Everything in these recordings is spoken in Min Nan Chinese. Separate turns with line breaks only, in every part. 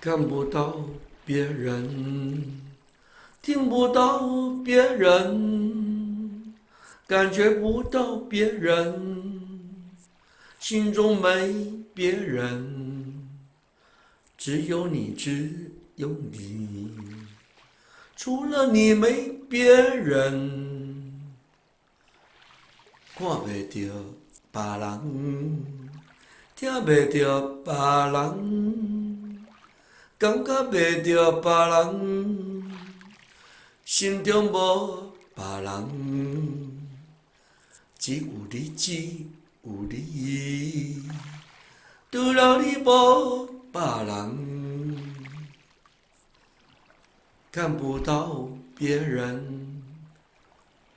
看不到別人，聽不到別人，感覺不到別人，心中沒別人，只有你，只有你，除了你沒別人。看袂著別人，聽袂著別人，感覺袂著別人，心中無別人，只有你，只有你，除了你無別人。看不到別人，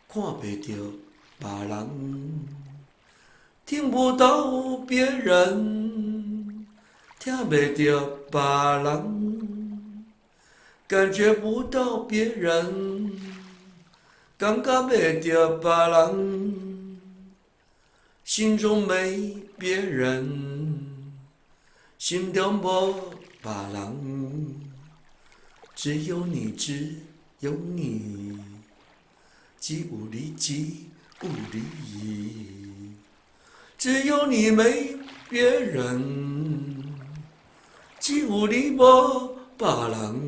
看袂著別人，聽不到別人，聽袂著別人，感覺不到別人，感覺袂著別人，心中沒別人，心中無別人，只有你，只有你，只有你，只有你，只有你沒別人，只有你無別人。